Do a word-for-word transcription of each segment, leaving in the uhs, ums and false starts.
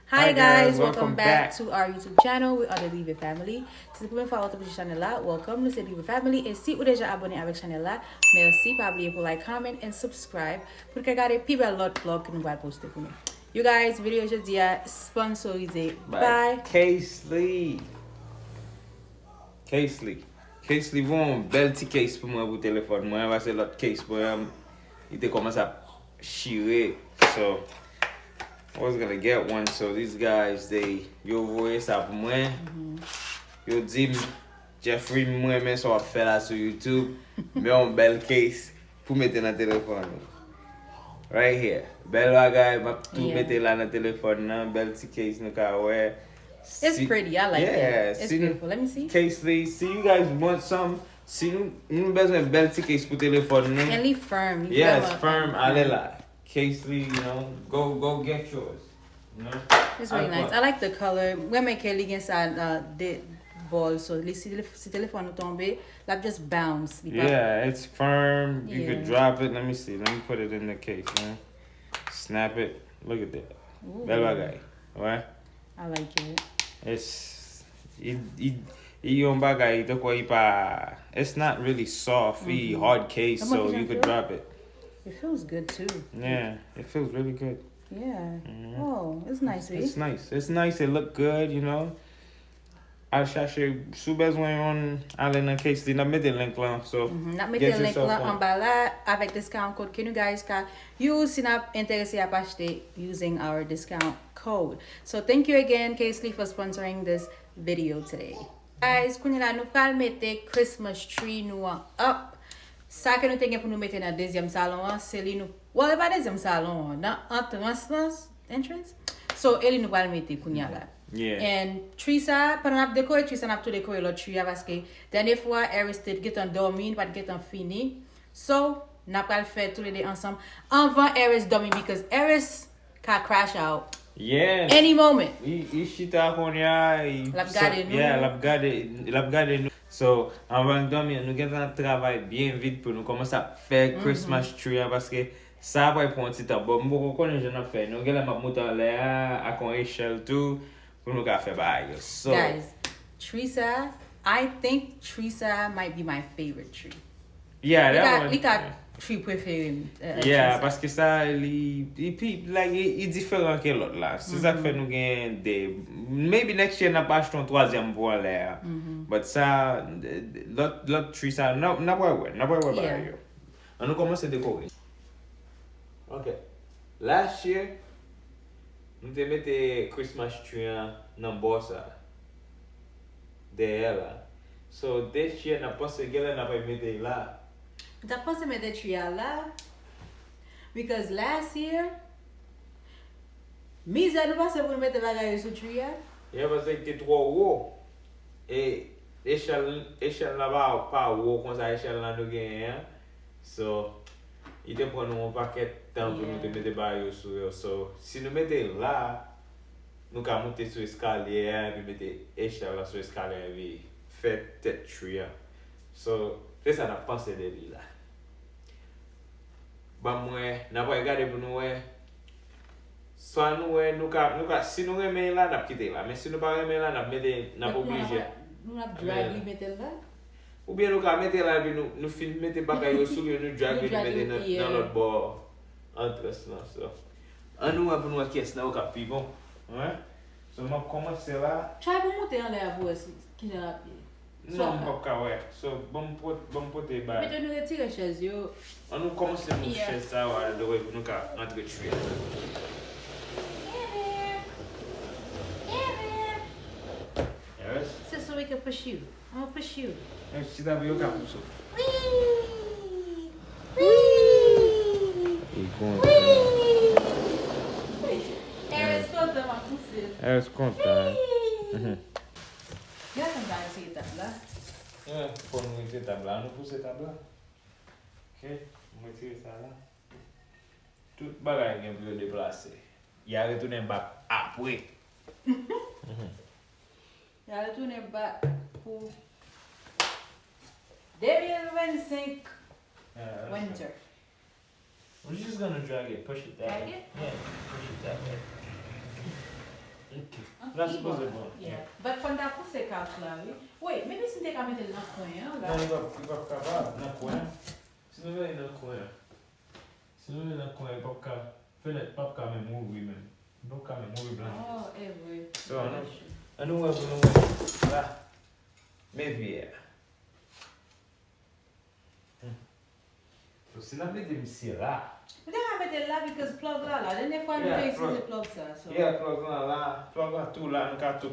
Hi guys, welcome back to our YouTube channel. We are the Live family. Si se premye fwa w ap touche chanèl la, welcome. Nou se Live family. E si ou deja abòne avèk chanèl la, mèsi. Pa bliye pou like, comment, and subscribe pou n ka gade pi bèl lòt vlog ke nou pral poste pou nou. You guys, videyo jodi a sponsorize by Casely. Casely. Casely voye yon bèl ti case pou mwen pou telefòn mwen, paske lòt case mwen an, li te kòmanse ap chire. So, I was gonna get one. So these guys, they, yo voye sa pou mwen. Yo di m, Jeffrey, m renmen sa w ap fè la sou YouTube. Men yon bèl case pou mete nan telefòn ou. Right here. Bèl bagay, m ap tou mete la nan telefòn nan. Bèl ti case nou ka wè. It's pretty. I like it. It's beautiful. Let me see. Casely, si you guys want some, si nou, nou bezwen bèl ti case pou telefòn nou. And li firm. Yes, firm. Ale la. Casely, you know, go, go get yours. You know? It's really nice. I like the color. Mwen renmen ke li gen sa, uh, de ball. So, li, si, si telefòn ou tonbe, l ap just bounce. Li pa... Yeah, it's firm. You could drop it. Let me see. Let me put it in the case, man. Snap it. Look at that. Bèl bagay. Wè. I like it. It's, it, it, it yon bagay, tankou li pa, it's not really soft, it hard case, so you could drop it. It feels good too. Yeah, it feels really good. Yeah. Oh, it's nice, it's nice. It's nice. It look good, you know. Al chache, si w bezwen yon, ale nan Casely, n ap mete link lan. So, n ap mete link lan anba la avèk discount code ke nou guys ka use si n ap enterese ap achte using our discount code. So, thank you again, Casely, for sponsoring this video today. Guys, kounye la nou pral mete Christmas tree nou an up. Sa ke nou te gen pou nou mete nan dezyèm salon an, se li nou, well, e pa dezyèm salon an, nan antrans lan, entrance. So, e li nou pral mete kounye a la. And tree sa, pandan n ap dekore tree sa, n ap tou dekore lòt tree a, paske dènye fwa, Eris te gentan dòmi, li pa t gentan fini. So, n ap pral fè toulede ansanm anvan Eris dòmi, because Eris ka crash out any moment. Li, li chita kounye a, l ap gade nou. Yeah, l ap gade, l ap gade nou. So, anvan l dòmi, nou gentan travay byen vit pou nou kòmanse ap fè Christmas tree a, paske sa pral pran yon ti tan. Bon, m poko konnen jan n ap fè. Nou genlè m ap moute anlè a, ak yon echèl tou, pou nou ka fè bagay yo. So, guys, tree sa, I think tree sa might be my favorite tree. Yeah, that one. Li ka tree prefere m. Yeah, paske sa, li, li pi, like, li, li diferan ke lòt la. Se sa k fè nou gen de, maybe next year n ap achte yon twazyèm pou anlè a. But sa, lòt, lòt tree sa, n ap, n ap wè, n ap wè bagay yo. An nou kòmanse dekore. Ok. Last year, nou te mete Christmas tree an nan bò sa. Dèyè la. So, this year, n ap panse genlè n ap mete l la. M t ap panse mete tree a la. Because last year, mizè nou pase pou nou mete bagay yo sou tree a. Yeah, paske li te twò wo. E echèl, echèl la pa, pa wo konsa echèl la nou genyen an. So, li te pran nou yon pakèt tan pou nou te mete bagay yo sou yo. So, si nou mete l la, nou ka moute sou eskalye a, epi mete echèl la sou eskalye a, epi fè tèt tree a. So, se sa n ap panse de li la. Ban m wè, n ap pral gade pou nou wè. Swa nou wè, nou ka, nou ka, si nou renmen l la, n ap kite l la. Men si nou pa renmen l la, n ap mete, n ap oblije. Nou ap drag li mete l la? Oubyen nou ka mete l la, epi nou, nou fin mete bagay yo sou li, nou drag li mete nan, nan lòt bò antrans lan. So, ann nou wè pou nou wè kiyès nan yo k ap pi bon. Wi. So, m ap kòmanse la. Try pou moute anlè a pou wè si, kijan l ap ye. Non, m p ap ka wè. So, ban m pot-, ban m pote bagay. Petèt nou retire chèz yo. Ann nou kòmanse move chèz sa yo out of the way pou nou ka antre tree a. Yes. Sister, we can push you. I'm gonna push you. Yes, chita pou yo ka pouse w. Wee! Wee! Li kontan. Wee! Eris kontan, m ap pouse l. Eris kontan. Wee! Gade sa m ta retire tab la. Yeah, fò nou retire tab la. Ann nou pouse tab la. Ok, m retire sa la. Tout bagay gen pou yo deplase. Y a retounen bak apre. Y a retounen bak pou de mil vennsenk winter. We're just gonna drag it, push it that way. Yeah, push it that way. Ok. La sipoze bon. Yeah. But fò n ta pouse couch la, wi. Wait, maybe si n te ka mete l nan kwen an la. Non, li p ap, li p ap kapab nan kwen an. Si nou mete l nan kwen an. Si nou mete l nan kwen an, li p ap ka, fenèt p ap ka menm ouvri menm. Li p ap ka menm ouvri blanch. Oh, e vre. So, ann nou, ann nou wè pou nou wè. La. Men vye a. Hmm. So, si n ap mete misye la. Nou te ka mete l la because plug la la. Dènye fwa nou te itilize plug sa. So. Yeah, plug la la. Plug la tou la. Nou ka tou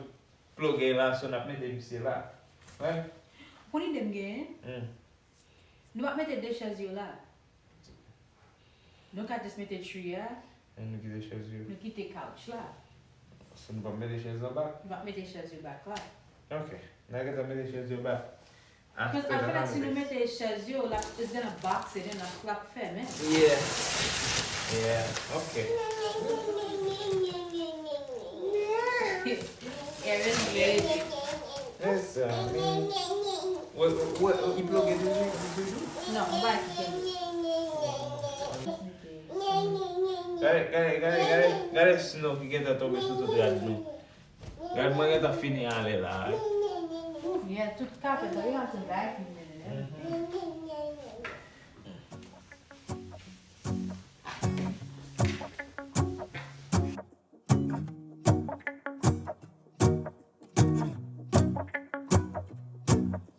pluge la. So, n ap mete misye la. Right? Ou konn ide m genyen? Hmm. Nou p ap mete de chèz yo la. Nou ka just mete tree a. E nou kite chèz yo. Nou kite couch la. So, nou p ap mete chèz yo back? Nou p ap mete chèz yo back la. Ok. N a gentan mete chèz yo back. Because I feel like si nou mete chèz yo, la, it's gonna box it in, la, la fèmen. Yeah. Yeah. Ok. Aaron ready. Yes, I mean, what, what, what, li pluge toujou, li toujou? Non, m pa kite. Gade, gade, gade, gade, gade snow ki gentan tonbe sou tout rad nou. Gade, mwen gentan fini ale la. Yeah, tout kapèt la, you have to vacuum it and everything.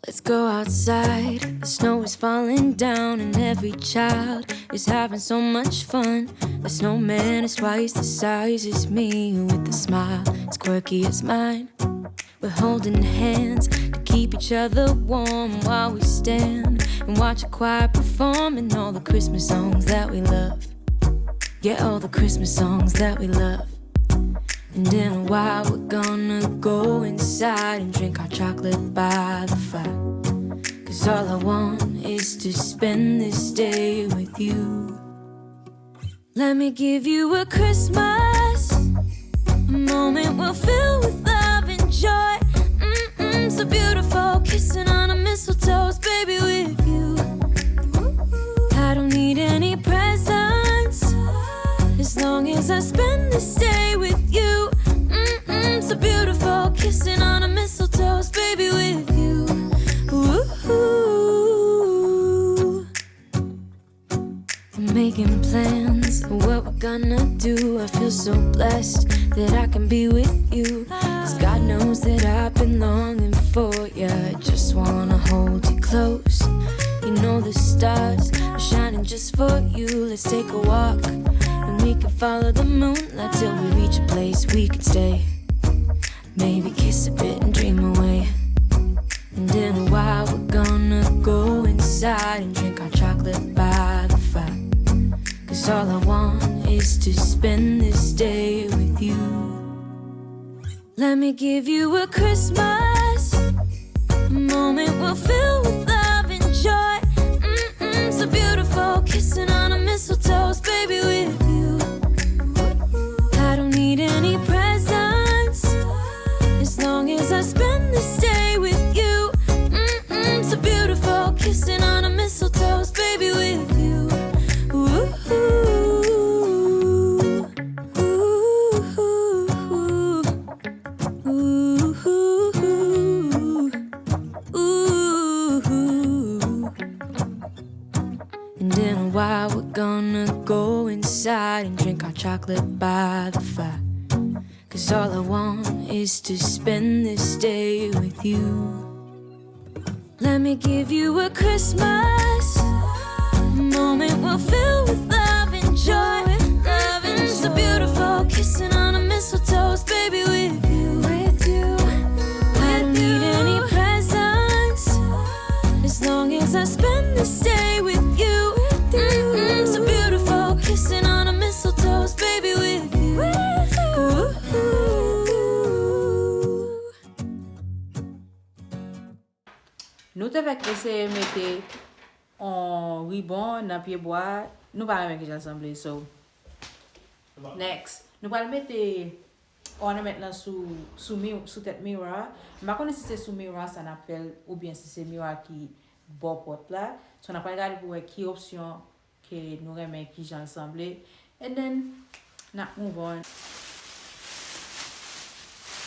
Let's go outside. The snow is falling down, and every child is having so much fun. The snowman is twice the size as me, with a smile as quirky as mine. We're holding hands to keep each other warm while we stand and watch a choir performing all the Christmas songs that we love. Yeah, all the Christmas songs that we love. And in a while, we're gonna go inside and drink our chocolate by the fire. Cause all I want is to spend this day with you. Let me give you a Christmas, a moment we'll fill with love and joy. Mm-mm, so beautiful, kissing on a mistletoe's baby with you. I don't need any presents, as long as I spend this day with you. Mm-mm, so beautiful, kissing on a mistletoe's baby with you. Ooh. We're making plans of what we're gonna do. I feel so blessed that I can be with you. Cause God knows that I've been longing for ya. Just wanna hold you close. You know the stars are shining just for you. Let's take a walk and we can follow the moonlight till we reach a place we can stay. Maybe kiss a bit and dream away. And in a while, we're gonna go inside and drink our chocolate by the fire. Cause all I want is to spend this day with you. Let me give you a Christmas, a moment we'll fill with love and joy. Mm-mm, so beautiful, kissing on a mistletoe's baby with you. I don't need any presents, as long as I spend this day with you. Mm-mm, so beautiful, kissing on a mistletoe's baby with you. Ooh, ooh, ooh, ooh. Ooh, ooh, ooh. And in a while, we're gonna go inside and drink our chocolate by the fire. Cause all I want is to spend this day with you. Let me give you a Christmas, a moment we'll fill with love and joy. Loving so beautiful, kissing on a mistletoe's baby with you. With you. I don't need any presents, as long as I spend this day with you. Mm-mm, so beautiful, kissing on a mistletoe's baby with you. Ooh. Nou te fèk eseye mete on ribon nan pye bwa a, nou pa renmen kijan l sanble, so next. Nou pral mete ornament lan sou, sou mi, sou tèt miwa a. M pa konnen si se sou miwa sa n ap fè l oubyen si se miwa ki bò pòt la. So n ap pral gade pou wè ki opsyon Ke nou renmen kijan l sanble. And then, n ap move on.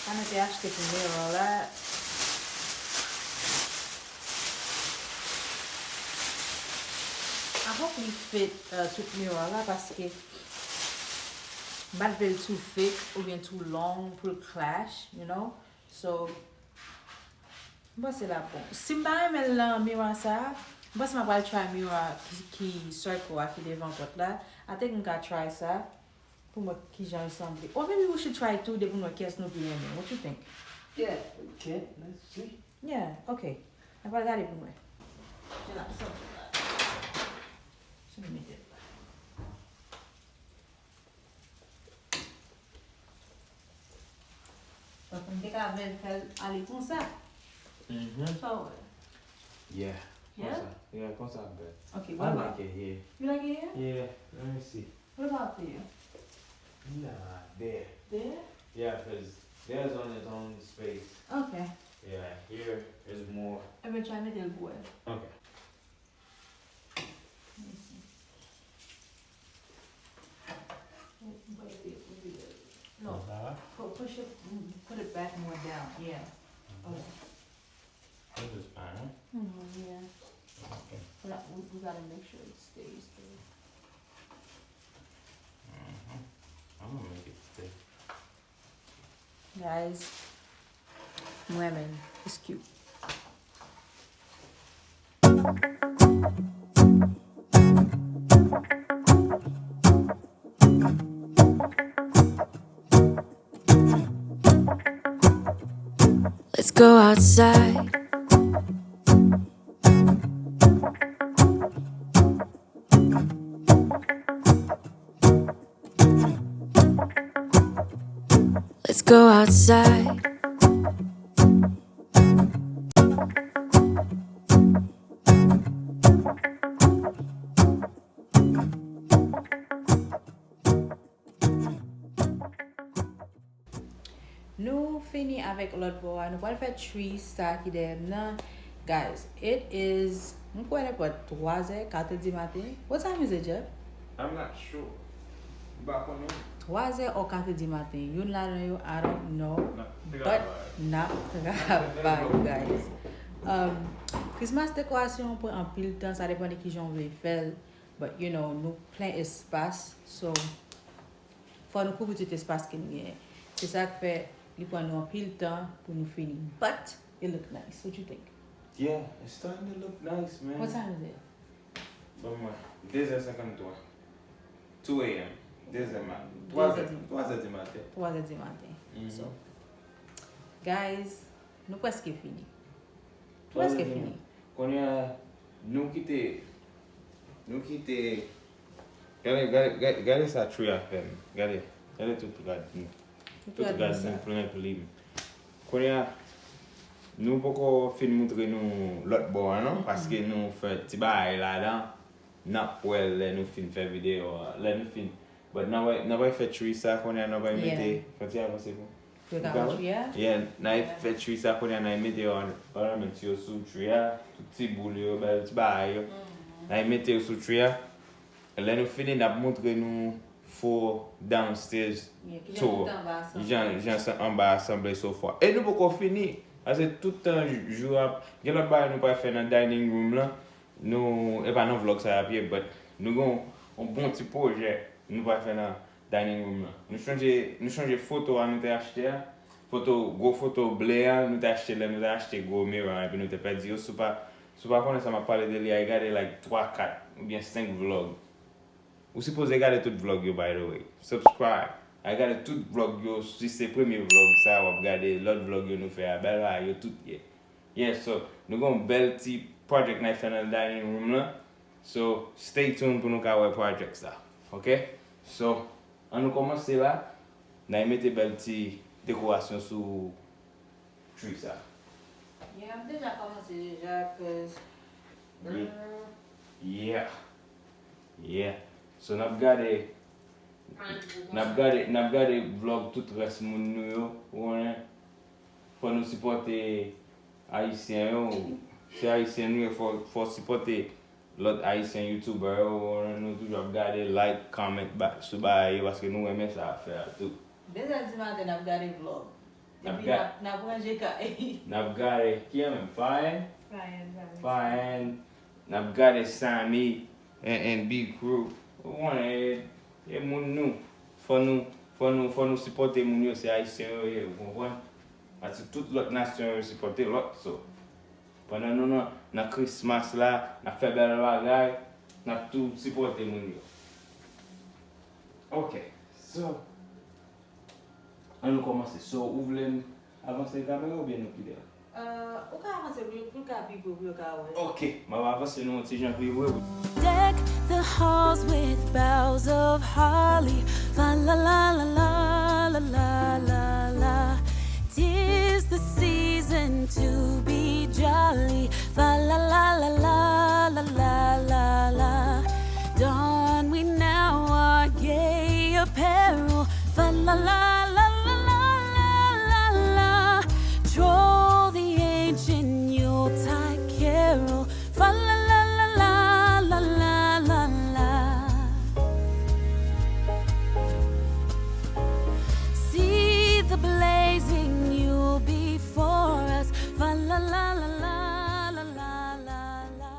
Sa mwen te achte pou miwa la. I hope li fit, uh, tout miwa la, paske m pa t vle l too thick oubyen too long pou l clash, you know? So, m panse l ap bon. Si m pa renmen l nan miwa sa, m panse m ap pral try miwa ki, ki circle a ki devan pòt la. I think m ka try sa pou m wè kijan l sanble. Or maybe we should try two de pou n wè kiyès nou pi renmen. What you think? Yeah, we can. Let's see. Yeah, okay. N a pral gade pou n wè. Jan l ap sanble la. So, m mete l la. Donk, m te ka vle l fè l ale konsa. Mhm. Sa w wè? Yeah. Yeah? Konsa. Yeah, konsa bèl. Okay, I what about? Like it here. You like it here? Yeah, let me see. What about there? Nah, there. There? Yeah, because there's only its own space. Okay. Yeah, here is more. Eventually, m mete l pou wè. Okay. Let me see. Wait, wait, wait, wait. No, Konsa. Pu- push it, mm, put it back more down, yeah. Okay. This is fine, huh? Mm-hmm, yeah. Okay. But I- we, we gotta make sure it stays there. Mm-hmm. I'm gonna make it thick. Guys, m renmen l. It's cute. Let's go outside. Let's go outside. Nou fini avèk lòt bò a. Nou pral fè tree sa ki dèyè m nan. Guys, it is, m kwè nenpòt twa zè, kat è di maten. What time is it, Jeff? I'm not sure. M pa konnen. Twa zè or kat è di maten. Youn ladan yo, I don't know. N ap But travay. N ap travay, guys. Um, Christmas dekorasyon pran anpil tan, sa depann de kijan w vle fè l. But, you know, nou plen espas, so fò nou kouvri tout espas ke n genyen. Se sa k fè li pran nou anpil tan pou nou fini. But it look nice. What you think? Yeah, it's starting to look nice, man. What time is it? Ban mwen, de zè senkanntwa. Two a.m. De zè maten. Twa zè, twa zè di maten. Twa zè di maten. Mhm. So, guys, nou prèske fini. Nou prèske fini. Kounye a, nou kite, nou kite, gade, gade, gade, gade sa tree a fè m. Gade, gade tout rad nou. Tout rad nou plen plim. Kounye a, nou poko fin moutre nou lòt bò a non, paske nou fè ti bagay ladan. N ap wè lè nou fin fè videyo a, lè nou fin. But n ap, n ap fè tree sa kounye a, n ap mete, fè ti avanse pou. Yo ka wè tree a? Yeah, n ap fè tree sa kounye a, n ap mete or-, ornament yo sou tree a, tout ti boul yo, bèl ti bagay yo. N ap mete yo sou tree a. Lè nou fini, n ap moutre nou fo downstairs tour. Jan, jan sa anba a sanble so far. E nou poko fini. Paske tout tan jou ap, gen lòt bagay nou pral fè nan dining room lan. Nou, e pa nan vlog sa y ap ye, but nou gen yon, yon bon ti pwojè nou pral fè nan dining room lan. Nou chonje, nou chonje foto a nou te achte a? Foto, gwo foto ble a, nou te achte lè nou te achte gwo mirror an, epi nou te pèdi yo. Si w pa, si w pa konnen sa m ap pale de li a, gade like twa, kat oubyen senk vlog. Ou sipoze gade tout vlog yo, by the way. Subscribe. Al gade tout vlog yo, si se premye vlog sa w ap gade, lòt vlog yo nou fè a, bèl bagay yo tout ye. Yeah, so, nou gen yon bèl ti project n ap fè nan dining room lan. So, stay tuned pou nou ka wè project sa. Ok? So, ann nou kòmanse la. N a mete bèl ti dekorasyon sou tree sa. Yeah, m deja kòmanse deja, cause, Yeah. Yeah. Yeah. So, n ap gade, n ap gade, n ap gade vlog tout rès moun nou yo, ou konnen. Fò nou sipòte Ayisyen yo. Se Ayisyen nou ye, fò, fò sipòte lòt Ayisyen YouTuber yo, nou toujou ap gade, like, comment ba, sou bagay yo, paske nou renmen sa ap fè a tou. De zè di maten, n ap gade vlog. N ap Epi ga- n ap, n ap ranje kay. N ap gade, ki an menm? Faen? Faen, Faen. Faen. N ap gade Sammy and, and Big Crew. Ou konnen, e, e moun nou. Fò nou, fò nou, fò nou sipòte moun yo, se Ayisyen yo ye, ou konprann? Paske tout lòt nasyon yo sipòte lòt, so. Pandan nou nan, nan Christmas la, n ap fè bèl bagay, n ap tou sipòte moun yo. Ok, so, an nou kòmanse. So, ou vle m avanse kamera oubyen nou kite l? Euh, ou ka avanse pou yo, pou l ka pi gwo, pou yo ka wè. Ok, m ap avanse nou yon ti jan pou yo wè. Deck the halls with boughs of holly. Fa la la la la la la la la. 'Tis the season to be jolly. Fa la la la la la la la la. Don we now our gay apparel. Fa la la la la la la la la. Troll the ancient Yuletide carol. Fa la la la la la la la la. See the blazing Yule before us. Fa la la la la la la la la.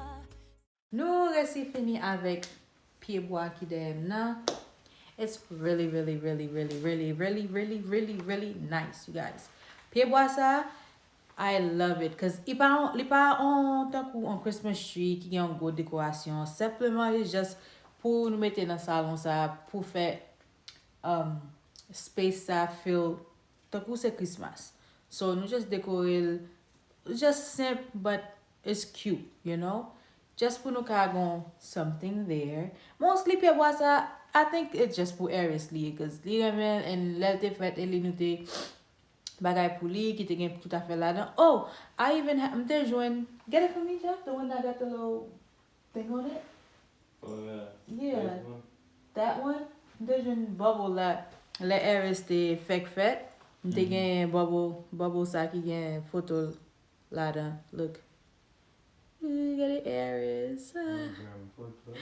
Nou resi fini avèk pye bwa ki dèyè m nan. It's really, really, really, really, really, really, really, really, really nice, you guys. Pye bwa sa, I love it, 'cause li pa on, li pa on, tankou on Christmas tree ki gen yon gwo dekorasyon. Senpleman, it's just pou nou mete nan salon sa, pou fè, um, space sa feel tankou se Christmas. So, nou just dekore l, just senp, but it's cute, you know? Just pou nou ka gon something there. Mostly pye bwa sa, I think it's just pou Aries li ye, 'cause li renmen l, and lè l te fèt, e li nou te bagay pou li, ki te gen tout afè ladan. Oh, I even ha-, m te jwenn, get it for me, Jeff, the one that got the little thing on it? Oh, yeah. Yeah. That one? M te jwenn bubble la. Lè Aries te fèk fèt, m te gen bubble, bubble sa ki gen foto l ladan. Look. Ooh, get it, Aries. Ah. Sonogram foto.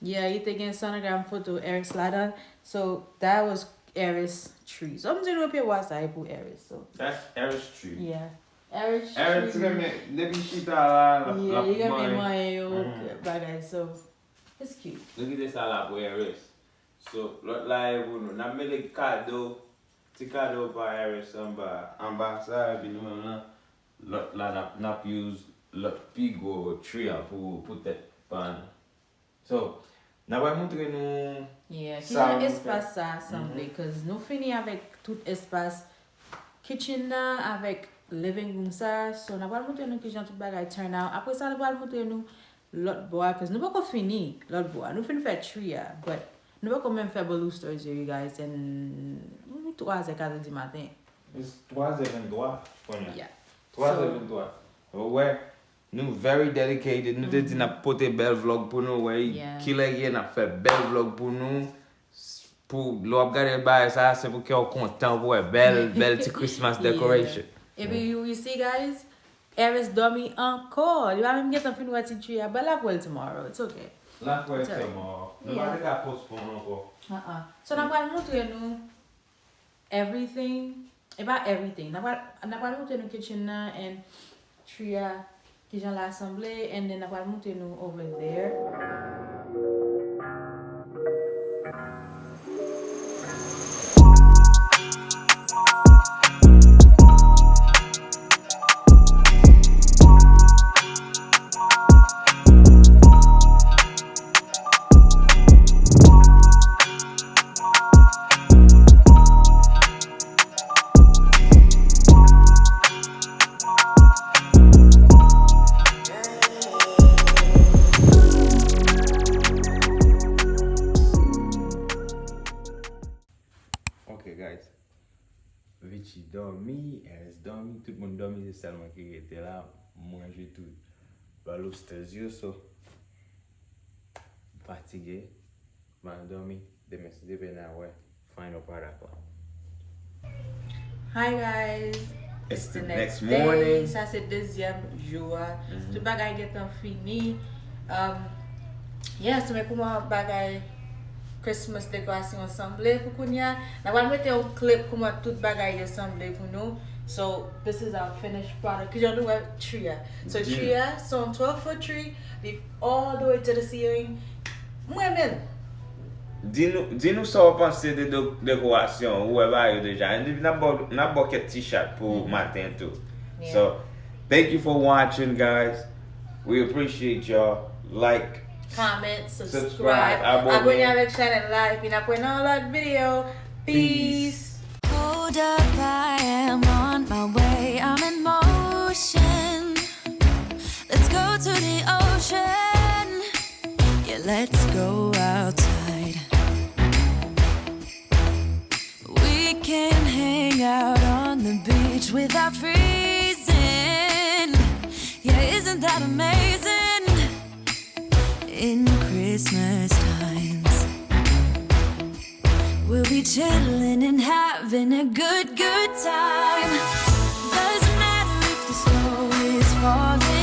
Yeah, li te gen sonogram foto Aries ladan. So, that was Aries tree. So, m di nou pye bwa sa e pou Aries. So, that's Aries tree. Yeah. Aries tree. Aries renmen, depi chita la, l ap, yeah, l ap li renmen manyen. Manyen yo, bagay. So, it's cute. Nou kite sa la pou Aries. So, lòt la e pou nou. N ap mete kado, ti kado pa Aries anba, anba sa, epi nou menm lan, lòt la, n ap, n ap use lòt pi gwo tree an pou, pou tèt pa nou. So, n ap pral montre nou, yeah, sa kijan nou fè espas sa sanble, 'cause nou fini avèk tout espas kitchen nan, avèk living room sa. So, n ap pral montre nou kijan tout bagay turn out. Apre sa, nou pral montre nou lòt bò a, 'cause nou poko fini lòt bò a. Nou fin fè tree a, but nou poko menm fè balusters yo, you guys, and, mm, twa zè, kat zè di maten. It's twa zè venntwa kounye a. Yeah. Twa zè venntwa. Ou wè, nou very dedicated. Nou te di n ap pote bèl vlog pou nou, wè, yeah, kilè ye, n ap fè bèl vlog pou nou. Pou lè w ap gade bagay sa, se pou kè w kontan, pou wè bèl, bèl ti Christmas decoration. Yeah. Epi, you, you see, guys, Aries dòmi ankò. Li pa menm gentan fin wè ti tree a, but l ap wè l tomorrow. It's okay. L ap wè l tomorrow. Nou pa te ka postpone ankò. Uh-uh. So, n ap pral montre nou everything. E pa everything. N ap pral, n ap pral montre nou kitchen nan and tree a, kijan l asanble, and then n ap pral montre nou over there. Ok, guys. Vichy dòmi, Ernest dòmi, tout moun dòmi, se sèl mwen ki rete la, manje tout balusters yo, so, m fatige, m al dòmi, demen si Dye vle n a wè final product la. Hi guys, it's the next morning. Sa se dezyèm jou a. Tout bagay gentan fini. Um, Yes, men kouman bagay Christmas dekorasyon an sanble pou kounye a. N a pral mete yon clip kouman tout bagay yo sanble pou nou. So, this is our finished product. Kijan nou wè tree a? So, tree a, se yon twelve foot tree, li all the way to the ceiling. Mwen menm. Di nou, di nou sa w panse de, de dekorasyon, ou wè bagay yo deja. And n ap ba w kèk ti chat pou maten tou. So, thank you for watching, guys. We appreciate y'all. Like, comment, subscribe, abone avèk chanèl la, epi n ap wè nan yon lòt videyo. Peace. Hold up, I am on my way. I'm in motion. Let's go to the ocean. Yeah, let's go outside. We can hang out on the beach without freezing. Yeah, isn't that amazing? In Christmas times, we'll be chilling and having a good, good time. Doesn't matter if the snow is falling.